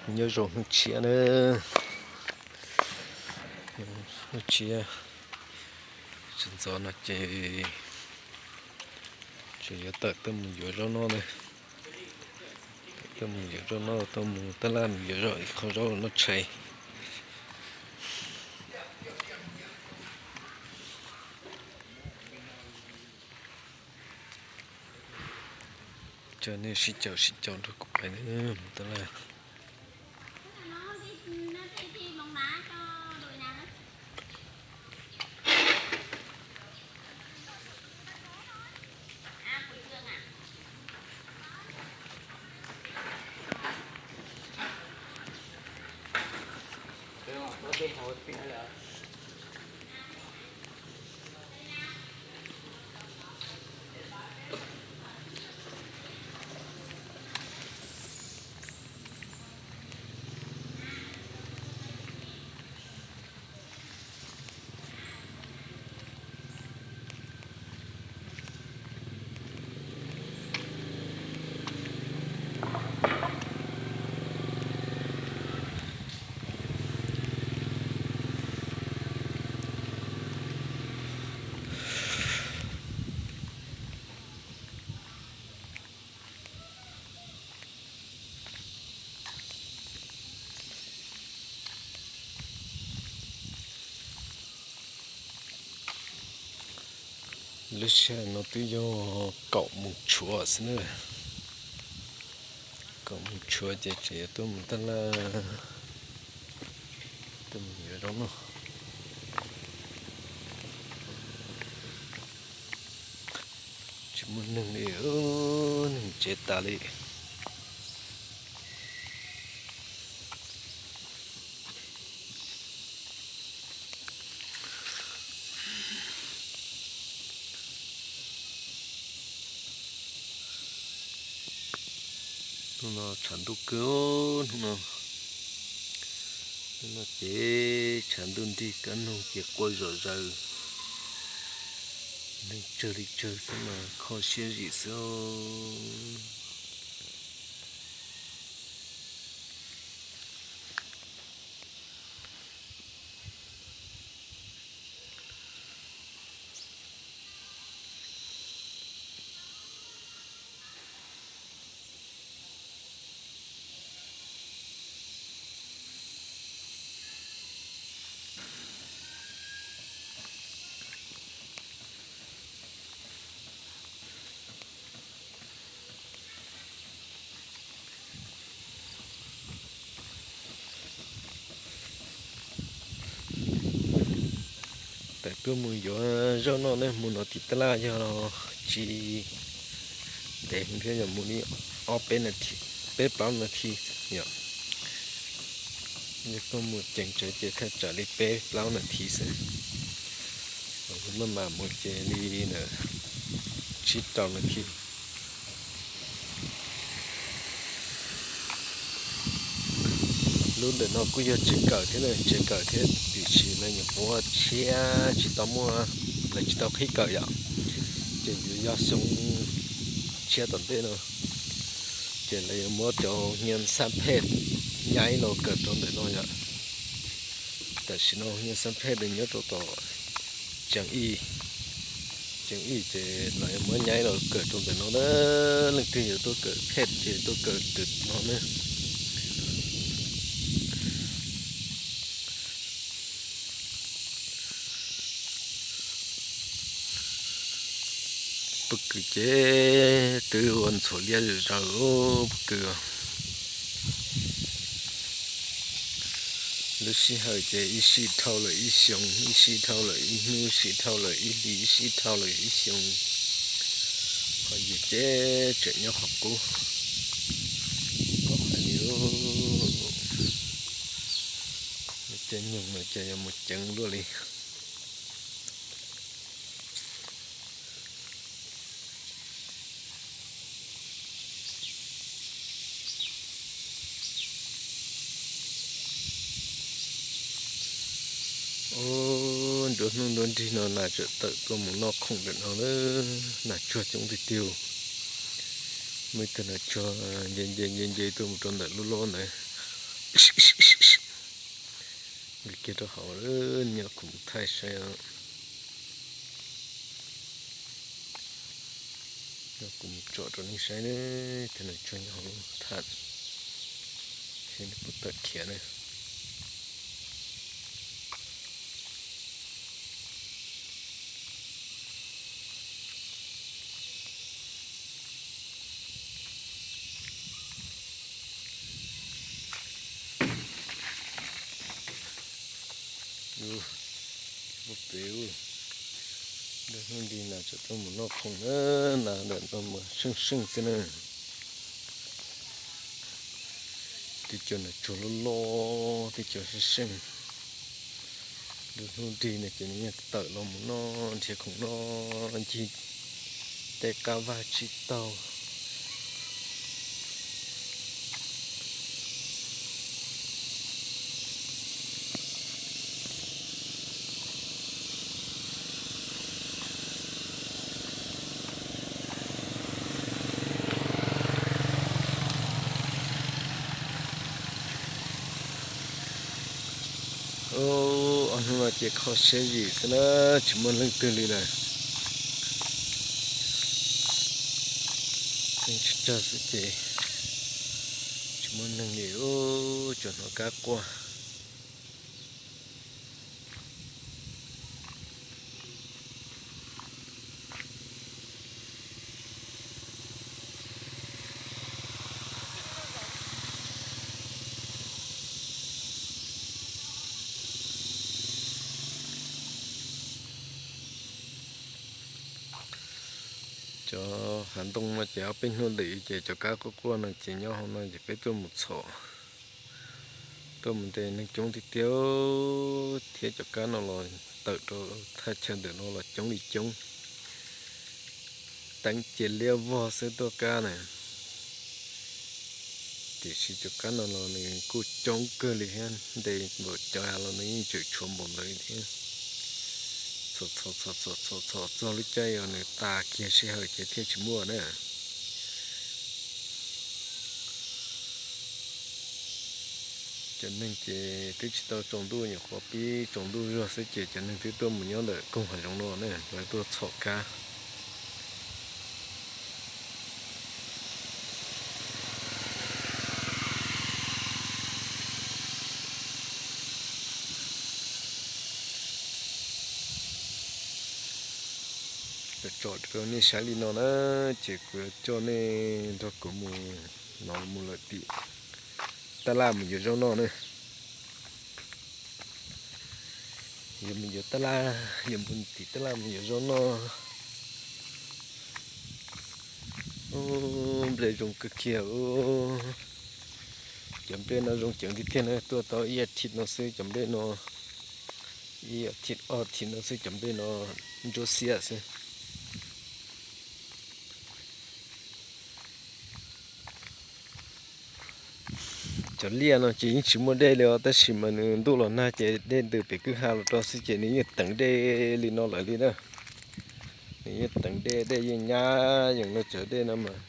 Nyob zoo hnub tshiab na, hnub tshiab sawv ntxov no ces tseem yuav tawm tuaj mus yuav zaub noj na. Tawm tuaj mus yuav zaub noj, tuaj mus tab laj mus yuav zaub, qhov zaub noj tshais. Coj nej sib caum sib caum nrog kuv pais mus tab laj. Lub sij hawm no twb yog kaum moos tshuav xwb na. Kaum moos tshuav ces tseem yuav tuaj mus tab laj, tuaj mus yuav zaub noj. Tsis muaj neeg li, neeg tsev tas li. Hnub no tshav ntuj kawg, hnub no, hnub no ces tshav ntuj nrig kab noog ces quaj zom zaws, neeg tsawg li tsawg xwb mas kho siab zim xwb. Tawm tuaj mus yuav zaub noj ne, mus no tim tab laj yog tsis ntev thiab, yog mus li ob peb na, peb plaub nas this yom. Yog koj mus ceev tsawv ces thaj tsam li peb plaub nas this xwb. Maj mam mus ces li na tsib rau nas this. Lub ntawm no kuj yog tsev kawm thiab na, tsev kawm thiab tiam sis lawv nyuam qhuav tshiab tsis tau muaj, lawv tsis tau qhib kawm yom. Ces yuav yog xyoo tshiab tom ntej no ces lawv yuav muab cov hnia xab phej nyaib los kawm rau ntawm no yom. Tam sim no hnia xab phej nws nyob rau tom tseem ij, tseem ij ces lawv yuav muab nyaib los kawm rau ntawm no na. Leej twg yuav tuaj kawm phej ces tuaj kawm rau no na. Pob kws ces twb ua ntxhuav liab zom zaws pob kws. Lub sij hawm ces ib sij dhau lawm ib xyoo, ib sij dhau lawm ib hnub, ib sij dhau lawm ib hlis, ib sij dhau lawm ib xyoo. Qhov yus ces tseem nyob qhov qub, qhov qhov li ces nyoog no ces yuav mus ceev luaj li. Ub, nruab hnub nruab nrig no nas tseem tawm tuaj mus noj khoom ntawm no na, nas tsuag coob tiag tiag. Muaj ib tug nas tsuag nce nce nce nce tuaj mus rau ntawm lub lob ntawd. Nkag kiag rau hauv, nyob kuv mus thaij saib. Nyob kuv mus tsom rau nej saib, tus no tsuag nyob hauv lub thaj, seb nws puas tawm khiav na. Ub, pem ub, hnub nti nas tseem tuaj mus noj khoom na, nas ntawm no mas seej seej xwb na. Tib co nas tsuag loj loj, tib co seej seej. Lub hnub nti no ces nws yeej tawm los mus noj nrhiav khoom noj ncig tej qab vaj tsib taug. Ob hnub no ces kho siab zim xwb na, tsis muaj leej twg li lawm. Tsawg tsawg xwb ces tsis muaj neeg li, tsuas hnov kab quaj. Cov hav ntoo no ces ob peb hnub ntawm ces cov kab quaj quaj no ces nyob hauv no ces peb tuaj mus txhom, tuaj mus ntes neeg coob tiag tiag thiab. Cov kab no los tawm rau thaj chaw ntawm no los coob li coob, teeb cia liab vog xwb tuaj kab na. Tiam sis cov kab no los nws kuj coob kawg li thiab, ntes npaum cas los nws yeej tseem tshuav npaum ntawd thiab. Txhom txhom txhom txhom txhom txog lub caij uas nws tas kiag sij hawm ces thiaj tsis muaj na. Cov neeg ces twb tsis tau tsaus ntuj, nyuam qhuav pib tsaus ntuj zog xwb ces cov neeg twb tuaj mus nyob ntawm koog hav zoov no ne, lawv tuaj txhom kab. Tsom rau nej saib li no na, ces kuv yuav coj nej nrog kuv mus, no mus lawm tim tab laj mus yuav zaub noj na. Yuav mus yuav tab laj, yuav mus tim tab laj mus yuav zaub noj. Nplej zoo kawg kiag. Cov nplej no zoo ceev tiag tiag na, tuaj tau ib as thiv no xwb cov nplej no, ib as thiv ob as thiv no xwb cov nplej no ntsuab xiab xwb. Cov liaj no ces yeej tsis muaj dej li os, tab sis mas nws ntuj los nag ces dej ntws pem kwj ha los rau xwb ces nws yeej teev dej li no lawm li na. Nws yeej teev dej, dej yeej nyab yees no, cov dej no mas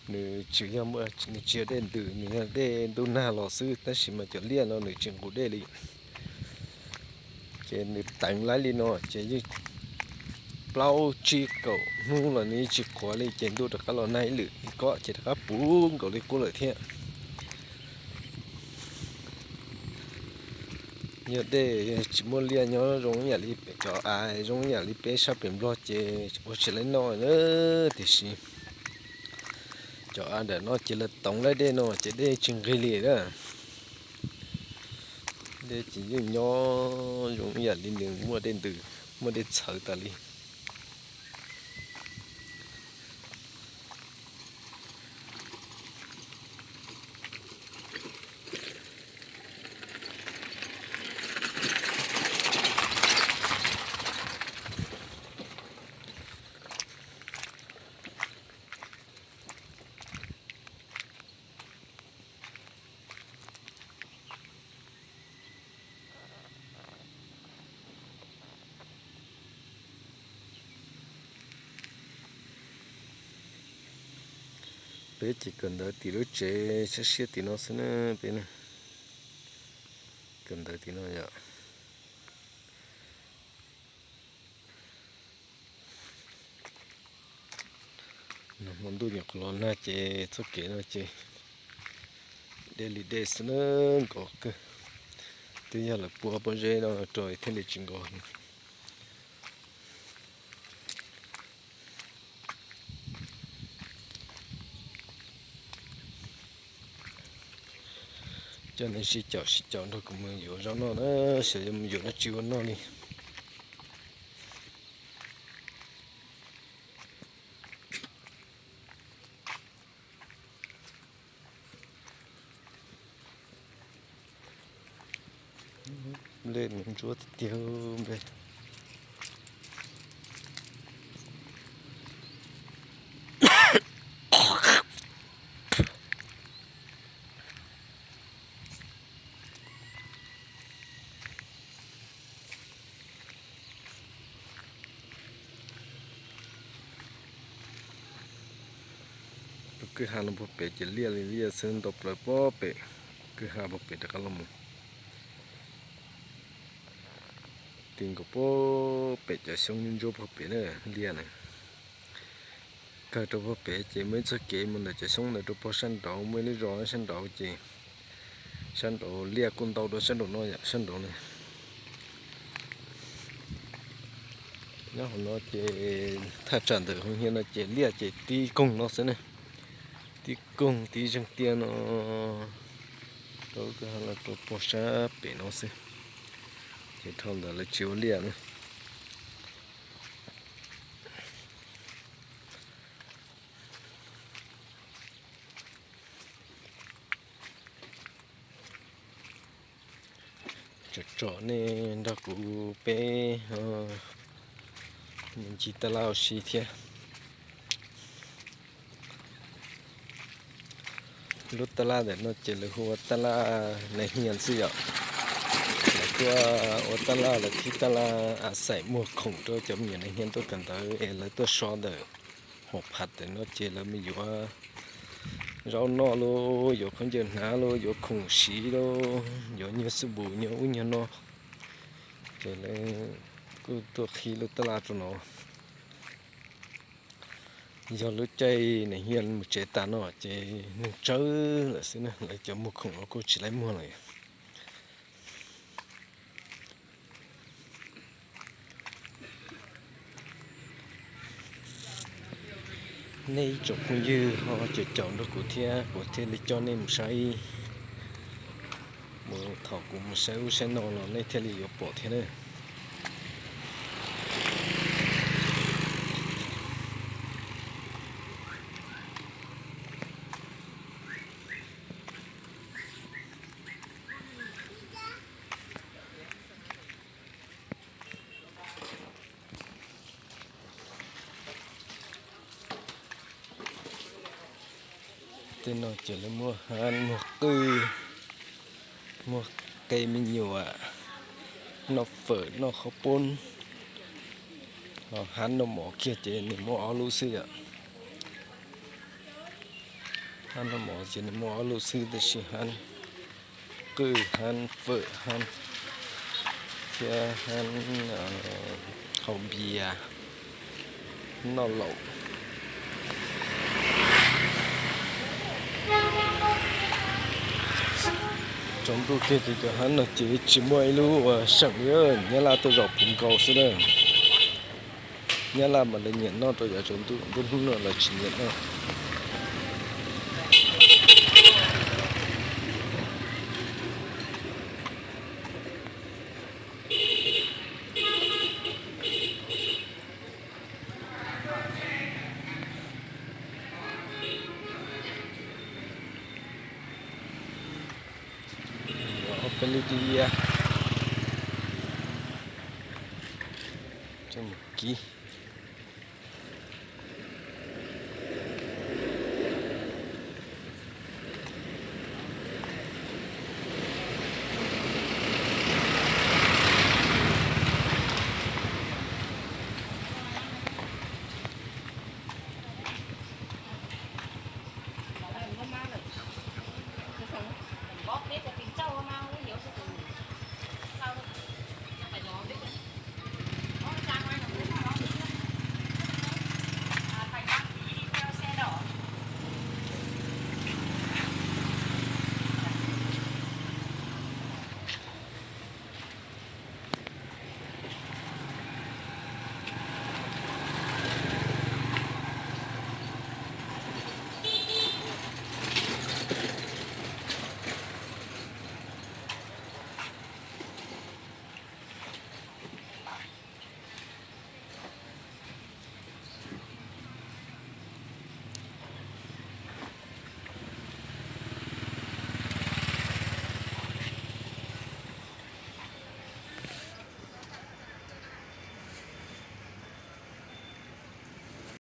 nws tsis yog, nws tsis yog dej ntws, nws yog dej ntuj nag los xwb, tab sis mas cov liaj no nws tsis nqus dej li. Ces nws teev laib li no ces yeej plaub tsib kaum hnub los nws yeej tsis qhuav li, ces ntuj rov qab los nag ib lwm ib kob ces rov qab puv nkaus li qub lawm thiab. Yog dej tsis muaj liaj nyob zoo ib yam li cov av, zoo ib yam li peb sab pem Nplog ces ua tsis laib noj na. Tiam sis cov av ntawm no ces lawv toov laib dej no ces dej tsis nqig li na. Dej ces yeej nyob zoo ib yam li nws muaj dej ntws, muaj dej txhawv tas li. Peb ces kawm ntawv tim lub tsev siab siab tim no xwb na peb na. Kawm ntawv tim no yom. Hmo ntuj nyuam qhuav los nag ces txoj kev no ces dej li dej xwb na, nkos kawg. Twb yog lawv pua pob zeb no rau thiaj li tsis nkos. Coj nej sib caum sib caum nrog kuv mus yuav zaub noj na, xyov yuav mus yuav dab tsi ua noj li. Nplej ntsuab tiag tiag nplej. Lub kwj ha no puag pem ces liaj li liaj xwb, ntau plaws puag pem. Kwj ha puag pem rov qab los mus ti nkaus puag pem cov xyoob ntsuab puag pem na, liaj na. Kawg rau puag pem ces muaj ib txoj kev mus ntawm cov xyoob ntawd rau puag sab nraud, muaj ib lub zos sab nraud ces sab nraud liaj kuj ntau dua sab nraud no yom, sab nraud na. Nyob hauv no ces thaj tsam ntawm hoo hias no ces liaj ces tib koog no xwb ne, tib koog tib zeeg tiaj no rau rau puag sab pem no xwb, ces dhau ntawd lawv tsis ua liaj na. Tsom tsom nej nrog kuv peb mus ncig taj laj ua si thiab. Lub taj laj ntawm no ces lawv hu ua taj laj nas hia xwb yom. Lawv tuaj ua taj laj, lawv thib taj laj a xaim muag khoom rau cov me nyuam nas hia tuaj kawm ntawv es lawv tuaj so ntawm hauv phav tawm no ces lawv mus yuav zaub noj lauj, yuav khaub ncaws hnav lauj, yuav khoom siv lauj, yuav nyuag xab npum nyuag ub nyuag no. Ces lawv kuj tuaj qhib lub taj laj rau no. Yog lub caij nas hia mus tsev tas no ces neeg tsawg lawm xwb na, lawv cov muag khoom los kuj tsis laib muag lawm. Nej ib tsoom phooj ywg ho caum caum nrog kuv thiab, kuv thiaj li coj nej mus saib. Mus thaum kuv mus saib ub saib no los nej thiaj li yuav pom thiab na. Tej no ces lawv muag hab, muag qwj, muag qe me nyuam, noj fawm noj qhob poob. Hab noj mov kiag ces nws muaj ob lub xwb yom. Hab noj mov ces nws muaj ob lub xwb, tab sis hab qwj hab fawm hab thiab hab haus npias noj laum. Tsaus ntuj kiag ces cov hab no ces tsis muaj ib lub ua seem li, Nyab Laj tuaj zaum puv nkaus xwb na. Nyab Laj mas lawv nyiam noj rau yav tsaus ntuj, nruab hnub no lawv tsis nyiam noj. Ob peb lub dib liab, coj mus kib.